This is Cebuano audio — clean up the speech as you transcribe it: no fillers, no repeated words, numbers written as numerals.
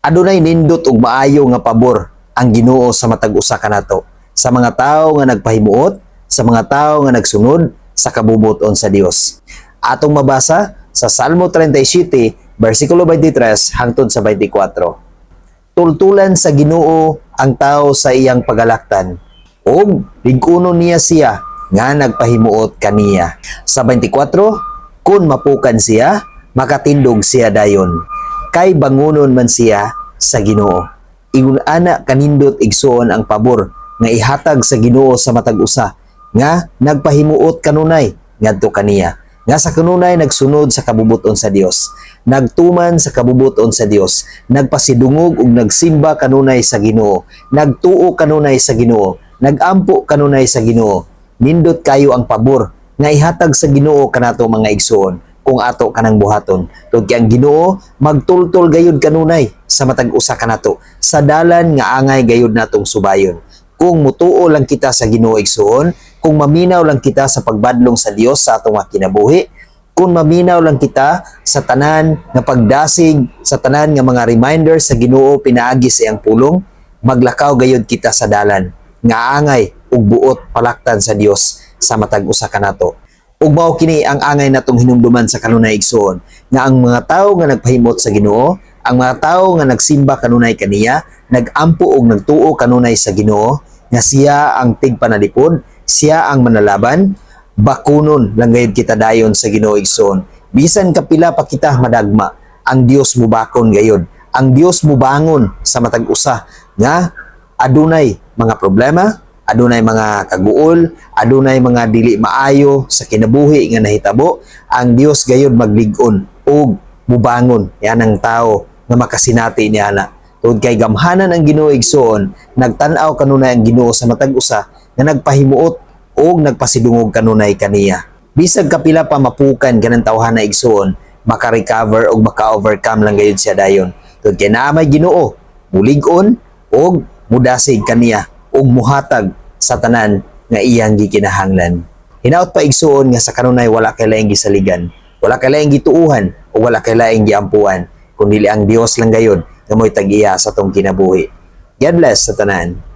Adunay nindot ug maayo nga pabor ang Ginoo sa matag usa kanato. Sa mga tawo nga nagpahimuot, sa mga tawo nga nagsunod sa kabubuton sa Dios. Atong mabasa sa Salmo 37 versikulo 23 hangtod sa 24. Tultulan sa Ginoo ang tao sa iyang pagalaktan ug lig-unon niya siya nga nagpahimuot kaniya. Sa 24, kung mapukan siya, makatindog siya dayon. Kay bangunon man siya sa Ginoo. Ingon ana kanindot, igsuon, ang pabor nga ihatag sa Ginoo sa matag usa nga nagpahimuot kanunay ngadto kaniya. Nga sa kanunay nagsunod sa kabubuton sa Dios, nagtuman sa kabubuton sa Dios, nagpasidungog ug nagsimba kanunay sa Ginoo, nagtuo kanunay sa Ginoo, nagampo kanunay sa Ginoo. Nindot kayo ang pabor nga ihatag sa Ginoo kanato, mga igsuon, kung ato kanang buhaton. Tungod kay ang Ginoo magtultol gayud kanunay sa matag usa kanato sa dalan nga angay gayud natong subayon. Kung mutuo lang kita sa Ginoo, igsuon, kung maminaw lang kita sa pagbadlong sa Dios sa atong mga kinabuhi, kung maminaw lang kita sa tanan nga pagdasig, sa tanan nga mga reminders sa Ginoo pinaagi sa iyang pulong, maglakaw gayud kita sa dalan nga angay ug buot palaktan sa Dios sa matag usa kanato. Ug mao kini ang angay natong hinumduman sa kanunay, igsuon, nga ang mga tawo nga nagpahimot sa Ginoo, ang mga tawo nga nagsimba kanunay kaniya, nagampo ug nagtuo kanunay sa Ginoo, nga siya ang tigpanalipod, siya ang manalaban, bakunon lang gayud kita dayon sa Ginoo, igsuon. Bisan kapila pa kita madagma, ang Dios mubakon gayud. Ang Dios mubangon sa matag usa nga adunay mga problema, adunay mga kaguol, adunay mga dili maayo sa kinabuhi nga nahitabo, ang Dios gayud maglig-on ug mubangon yan ang tao nga makasinati niya na. Tungod kay gamhanan ang Ginoo, igsuon, nagtan-aw kanunay ang Ginoo sa matag usa nga nagpahimuot ug nagpasidungog kanunay kaniya. Bisag kapila pa mapukan kanang tawhana, igsuon, maka-recover ug maka-overcome lang gayud siya dayon. Tungod kay naa may Ginoo, mulig-on ug mudasig kaniya ug muhatag sa tanan nga iyang gikinahanglan. Hinaot pa, igsuon, nga sa kanunay wala kay laing gisaligan, wala kay laing gituuhan o wala kay laing giampuan, kundi ang Dios lang gayud nga mo'y tag-iya sa atong kinabuhi. God bless sa tanan.